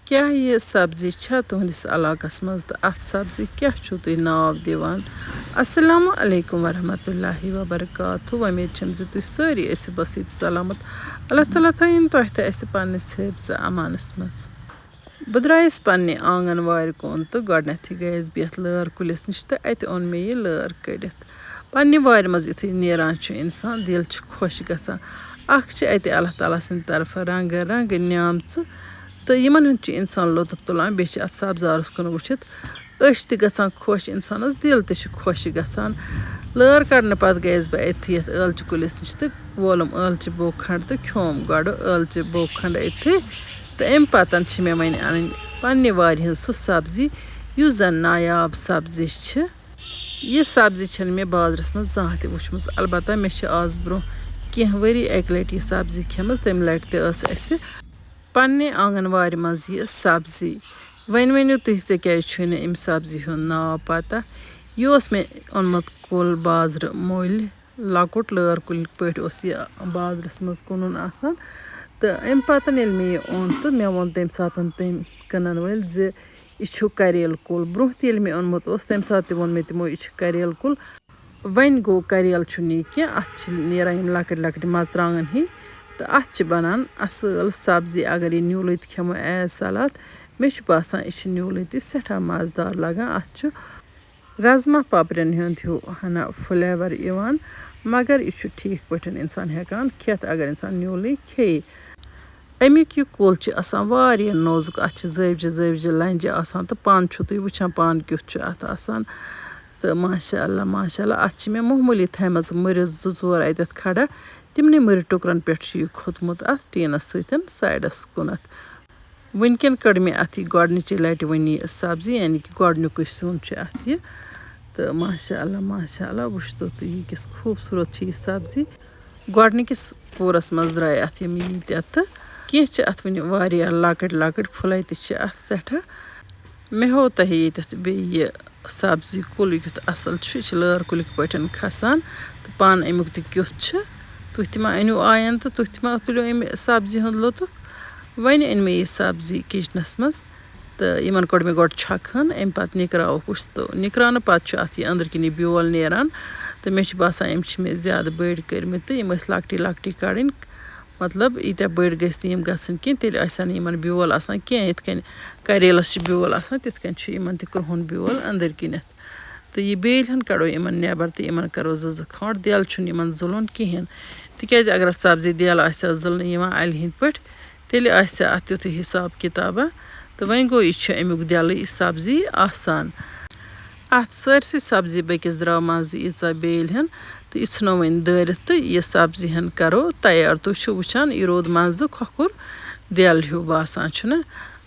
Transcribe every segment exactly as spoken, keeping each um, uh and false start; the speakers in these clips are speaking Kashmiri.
کیٛاہ یہِ سبزی چھا تُہنٛدِس علاقس منٛز تہٕ اَتھ سبزی کیٛاہ چھُو تُہۍ ناو دِوان؟ السلام علیکم ورحمۃ اللہ وبرکاتہ۔ وۄمید چھم زِ تُہۍ سٲری ٲسِو بسیٖت سلامت۔ اللہ تعالیٰ تھٲیِن تۄہہِ تہٕ اَسہِ پننِس حفظ امانس منٛز۔ بہٕ درٛایَس پننہِ آنٛگن وارِ کُن تہٕ گۄڈٕنیتھٕے گٔیَس بہٕ یَتھ لٲر کُلِس نِش تہٕ اَتہِ اوٚن مےٚ یہِ لٲر کٔڑِتھ۔ پننہِ وارِ منٛز یُتھُے نیران چھُ اِنسان، دِل چھُ خۄش گژھان۔ اکھ چھِ اَتہِ اللہ تعالیٰ سٕنٛدِ طرفہٕ رنٛگہٕ رنٛگہٕ نعمژٕ تہٕ یِمن ہُنٛد چھُ اِنسان لطف تُلان، بیٚیہِ چھِ اَتھ سبزارَس کُن وٕچھِتھ أچھ تہِ گژھان خۄش، اِنسانَس دِل تہِ چھُ خۄش گژھان۔ لٲر کَڑنہٕ پَتہٕ گٔیَس بہٕ أتھی یَتھ ٲلچہِ کُلِس نِش تہٕ وولُم ٲلچہِ بوٚگ کھنٛڈ تہٕ کھیوٚم گۄڈٕ ٲلچہِ بوٚگ کھنٛڈ أتھی۔ تہٕ اَمہِ پَتَن چھِ مےٚ وۄنۍ اَنٕنۍ پننہِ وارِ ہٕنٛز سُہ سبزی، یُس زَن نایاب سبزی چھِ۔ یہِ سبزی چھَنہٕ مےٚ بازرَس منٛز زانٛہہ تہِ وٕچھمٕژ، البتہ مےٚ چھِ آز برٛونٛہہ کینٛہہ ؤری اَکہِ لَٹہِ یہِ سبزی کھیٚمٕژ، تَمہِ لَٹہِ تہِ ٲس اَسہِ پننہِ آنٛگن وارِ منٛز یہِ سبزی۔ وۄنۍ ؤنِو تُہۍ، ژےٚ کیٛازِ چھُے نہٕ اَمہِ سبزی ہُنٛد ناو پتہ؟ یہِ اوس مےٚ اوٚنمُت کُل بازرٕ مٔلۍ، لۄکُٹ لٲر کُلۍ پٲٹھۍ اوس یہِ بازرَس منٛز کٕنُن آسان۔ تہٕ اَمہِ پتہٕ ییٚلہِ مےٚ یہِ اوٚن تہٕ مےٚ ووٚن تَمہِ ساتہٕ تٔمۍ کٕنَن وٲلۍ زِ یہِ چھُ کریلہٕ کُل۔ برٛونٛہہ تہِ ییٚلہِ مےٚ اوٚنمُت اوس، تَمہِ ساتہٕ تہِ ووٚن مےٚ تِمو، یہِ چھُ کریلہٕ کُل۔ وۄنۍ گوٚو، کریلہٕ چھُنہٕ یہِ کینٛہہ، اَتھ چھِ نیران یِم لۄکٕٹۍ لۄکٕٹۍ مرژٕوانٛگن ہی، تہٕ اَتھ چھِ بَنان اَصٕل سبزی۔ اگر یہِ نیوٗلٕے تہِ کھٮ۪مو as salad، مےٚ چھُ باسان، یہِ چھُ نیوٗلٕے تہِ سٮ۪ٹھاہ مَزٕدار لَگان۔ اَتھ چھُ رَزما پَپرٮ۪ن ہُنٛد ہیوٗ ہنا flavour یِوان، مگر یہِ چھُ ٹھیٖک پٲٹھۍ اِنسان ہٮ۪کان کھٮ۪تھ، اگر اِنسان نیوٗلٕے کھیٚیہِ۔ اَمیُک یہِ کُل چھُ آسان واریاہ نازُک، اَتھ چھِ زٲوجہِ زٲوجہِ لَنجہِ آسان تہٕ پانہٕ چھِو تُہۍ وٕچھان پانہٕ کیُتھ چھُ اَتھ آسان۔ تہٕ ماشاء اللہ، ماشاء اللہ، اَتھ چھِ مےٚ معموٗلی تھایمَژٕ مٕرِ زٕ ژور اَتٮ۪تھ کھڑا، تِمنٕے مٕرِ ٹُکرَن پٮ۪ٹھ چھُ یہِ کھوٚتمُت اَتھ ٹیٖنَس سۭتۍ سایڈَس کُنَتھ۔ وٕنکٮ۪ن کٔڑ مےٚ اَتھ یہِ گۄڈٕنِچہِ لَٹہِ وۄنۍ یہِ سبزی، یعنی کہِ گۄڈٕنیُکُے سیُن چھُ اَتھ یہِ۔ تہٕ ماشاء اللہ، ماشاء اللہ، وٕچھتو تُہۍ یہِ کِژھ خوٗبصوٗرت چھِ یہِ سبزی۔ گۄڈٕنِکِس پوٗرَس منٛز درٛاے اَتھ یِم ییٖتیٛاہ تہٕ کینٛہہ چھِ اَتھ وٕنہِ واریاہ لۄکٕٹۍ لۄکٕٹۍ پھُلَے تہِ چھِ اَتھ سٮ۪ٹھاہ۔ مےٚ ہوو تۄہہِ ییٚتٮ۪تھ بیٚیہِ یہِ سبزی کُل یُتھ اَصٕل چھُ، یہِ چھِ لٲر کُلِکۍ پٲٹھۍ کھَسان تہٕ پانہٕ اَمیُک تہِ کیُتھ چھُ۔ تُہۍ تہِ ما أنِو آیَن تہٕ تُہۍ تہِ ما تُلِو اَمہِ سبزی ہُنٛد لطف۔ وۄنۍ أنۍ مےٚ یہِ سبزی کِچنَس منٛز تہٕ یِمَن کوٚڑ مےٚ گۄڈٕ چھۄکہٕ ہن، اَمہِ پَتہٕ نِکراوُکھ وٕچھ تہٕ نِکراونہٕ پَتہٕ چھُ اَتھ یہِ أنٛدرٕ کِنۍ یہِ بیول نیران تہٕ مےٚ چھُ باسان، أمۍ چھِ مےٚ زیادٕ بٔڑۍ کٔرمٕتۍ تہٕ یِم ٲسۍ لۄکٹی لۄکٹی کَڑٕنۍ۔ مطلب، ییٖتیٛاہ بٔڑۍ گٔژھۍ نہٕ یِم گژھٕنۍ کینٛہہ، تیٚلہِ آسہِ ہا نہٕ یِمَن بیول آسان کینٛہہ۔ یِتھ کٔنۍ کریلَس چھِ بیول آسان، تِتھ کٔنۍ چھُ یِمَن تہِ کرٛہُن بیول أنٛدٕرۍ کِنٮ۪تھ۔ تہٕ یہِ بیلۍ ہن کَڑو یِمَن نٮ۪بر تہٕ یِمَن کَرو زٕ زٕ کھٲنٛٹ۔ دٮ۪ل چھُنہٕ یِمَن زُلُن کِہیٖنۍ، تِکیٛازِ اگر اَتھ سبزی دٮ۪ل آسہِ ہا زٕلنہٕ یِوان اَلہِ ہِنٛدۍ پٲٹھۍ، تیٚلہِ آسہِ ہا اَتھ تیُتھُے حِساب کِتابہ۔ تہٕ وۄنۍ گوٚو، یہِ چھُ اَمیُک دٮ۪لٕے سبزی آسان۔ اَتھ سٲرسٕے سبزی بٔکِس درٛاو منٛزٕ ییٖژاہ بیلۍ ہن تہٕ یہِ ژھٕنو وۄنۍ دٲرِتھ تہٕ یہِ سبزی ہن کَرو تیار۔ تُہۍ چھِو وٕچھان، یہِ روٗد منٛزٕ کھۄکھُر دٮ۪ل ہیوٗ باسان، چھُنہ؟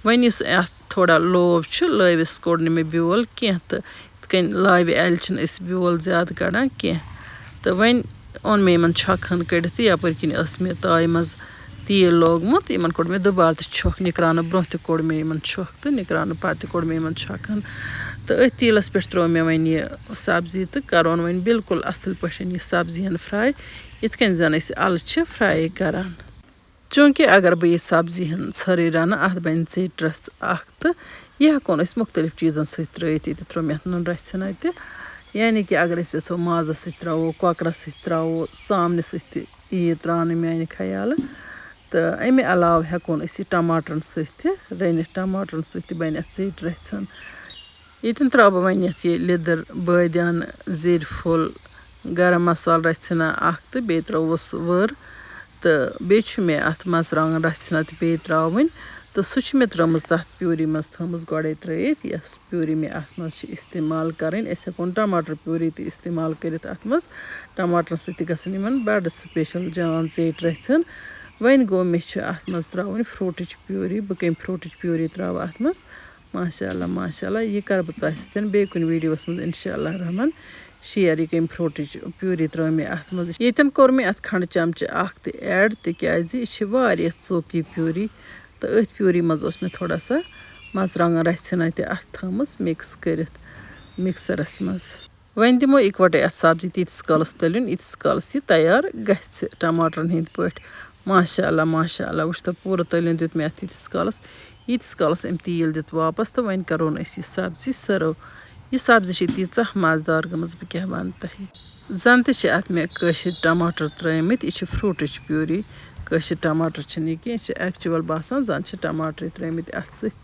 وۄنۍ یُس اَتھ تھوڑا لوو چھُ، لٲوِس کوٚڑ نہٕ مےٚ بیول کینٛہہ تہٕ یِتھ کٔنۍ لاوِ اَلہِ چھِنہٕ أسۍ بیول زیادٕ کَڑان کینٛہہ۔ تہٕ وۄنۍ اوٚن مےٚ یِمَن چھۄکہٕ ہَن کٔڑِتھ تہٕ یَپٲرۍ کِنۍ ٲس مےٚ تایہِ منٛز تیٖل لوگمُت، یِمَن کوٚڑ مےٚ دُبارٕ تہِ چھۄکھ، نِکراونہٕ برٛونٛہہ تہِ کوٚڑ مےٚ یِمَن چھۄکھ تہٕ نِکراونہٕ پَتہٕ تہِ کوٚڑ مےٚ یِمَن چھۄکَن۔ تہٕ أتھۍ تیٖلَس پٮ۪ٹھ ترٛٲو مےٚ وۄنۍ یہِ سبزی تہٕ کَرون وۄنۍ بالکل اَصٕل پٲٹھۍ یہِ سبزی ہَن fry، یِتھ کٔنۍ زَن أسۍ اَلہٕ چھِ fry کَران۔ چوٗنٛکہِ اگر بہٕ یہِ سبزی ہن ژھٔرٕے رنہٕ، اتھ بنہِ ژیٚٹۍ رژھ اکھ تہٕ یہِ ہٮ۪کون أسۍ مُختٔلِف چیٖزن سۭتۍ ترٲوِتھ۔ ییٚتہِ ترٲو مےٚ اتھ نُنہٕ رژھِ ہنا تہِ، یعنی کہِ اگر أسۍ یژھو مازس سۭتۍ ترٛاوو، کۄکرس سۭتۍ ترٛاوو، ژامنہِ سۭتۍ تہِ یی یہِ ترٛاونہٕ میانہِ خیالہٕ۔ تہٕ امہِ علاوٕ ہٮ۪کون أسۍ یہِ ٹماٹرن سۭتۍ تہِ رٔنِتھ، ٹماٹرن سۭتۍ تہِ بنہِ اتھ ژیٚٹۍ رژھِ ہن۔ ییٚتٮ۪ن ترٛاوٕ بہٕ وۄنۍ یَتھ یہِ لیٚدٕر، بٲدیان، زِرۍ پھوٚل، گرم مصالہٕ رَژھِ ہنا اَکھ تہٕ بیٚیہِ ترٛووُس وٲر تہٕ بیٚیہِ چھُ مےٚ اَتھ مرژٕوانٛگن رَژھِ ہنا تہِ بیٚیہِ ترٛاوٕنۍ تہٕ سُہ چھِ مےٚ ترٛٲومٕژ تَتھ پیوٗری منٛز، تھٲومٕژ گۄڈَے ترٛٲیِتھ، یۄس پیوٗری مےٚ اَتھ منٛز چھِ استعمال کَرٕنۍ۔ أسۍ ہٮ۪کون ٹماٹر پیوٗری تہِ استعمال کٔرِتھ اَتھ منٛز، ٹماٹرَن سۭتۍ تہِ گژھن یِمَن بَڑٕ special جان ژیٚٹۍ رَژھِ ہن۔ وۄنۍ گوٚو، مےٚ چھِ اَتھ منٛز ترٛاوٕنۍ fruitٕچ پیوٗری۔ بہٕ کَمہِ fruitٕچ پیوٗری ترٛاوٕ اَتھ منٛز؟ ماشاء اللہ، ماشاء اللہ، یہِ کَرٕ بہٕ تۄہہِ سۭتۍ بیٚیہِ کُنہِ videoس منٛز، انشاء اللہ الرحمن، share۔ یہِ کَمہِ fruitٕچ پیوٗری ترٛٲو مےٚ اَتھ منٛز۔ ییٚتٮ۪ن کوٚر مےٚ اَتھ کھنٛڈٕ چمچہٕ اَکھ تہِ add، تِکیٛازِ یہِ چھِ واریاہ ژوٚک یہِ پیوٗری۔ تہٕ أتھۍ پیوٗری منٛز اوس مےٚ تھوڑا سا مرژٕوانٛگن رَژھِ ہنا تہِ اَتھ تھٲومٕژ mix کٔرِتھ mixerس منٛز۔ وۄنۍ دِمو اِکوَٹَے اَتھ سبزی تیٖتِس کالَس تٔلیُن، ییٖتِس کالَس یہِ تیار گژھِ ٹماٹرَن ہِنٛدۍ پٲٹھۍ۔ ماشاء اللہ، ماشاء اللہ، وٕچھ تو، پوٗرٕ تٔلیُن دیُت مےٚ اَتھ تیٖتِس کالَس۔ ییٖتِس کالَس أمۍ تیٖل دیُت واپَس تہٕ وۄنۍ کَرون أسۍ یہِ سبزی سٔرٕو۔ یہِ سبزی چھِ تیٖژاہ مَزٕدار گٔمٕژ، بہٕ کیٛاہ وَنہٕ تۄہہِ۔ زَن تہِ چھِ اَتھ مےٚ کٲشِرۍ ٹماٹر ترٛٲومٕتۍ، یہِ چھِ فروٗٹٕچ پیوٗری۔ کٲشِرۍ ٹماٹر چھِنہٕ یہِ کینٛہہ، یہِ چھِ ایکچُول باسان زَن چھِ ٹماٹرٕے ترٛٲومٕتۍ اَتھ سۭتۍ۔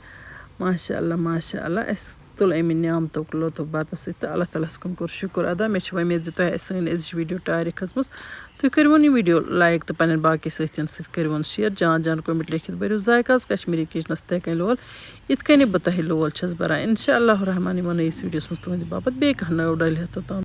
ماشاء اللہ، ماشاء اللہ، اَسہِ تُل اَمہِ نعمتُک لطف بَتَس سۭتۍ تہٕ اللہ تعالیٰ ہَس کُن کوٚر شُکُر ادا۔ مےٚ چھِ وۄمید زِ تۄہہِ آسہِ سٲنۍ أزِچ ویٖڈیو ٹارِ کھٔژمٕژ۔ تُہۍ کٔرِوُن یہِ ویٖڈیو لایِک تہٕ پنٛنٮ۪ن باقٕے سٲتھیَن سۭتۍ کٔرِوُن شِیَر۔ جان جان کوٚمٮ۪نٛٹ لیکھِتھ بٔرِو ذایقہٕ آز کشمیٖری کِچنَس تِتھَے کٔنۍ لول، یِتھ کٔنۍ بہٕ تۄہہِ لول چھَس بَران۔ اِنشاء اللہ الرحمٰن یِمو نٔیِس ویٖڈیوَس منٛز تُہٕنٛدِ باپَتھ بیٚیہِ کانٛہہ نٔو ڈَلہِ ہٮ۪تھ توٚتام۔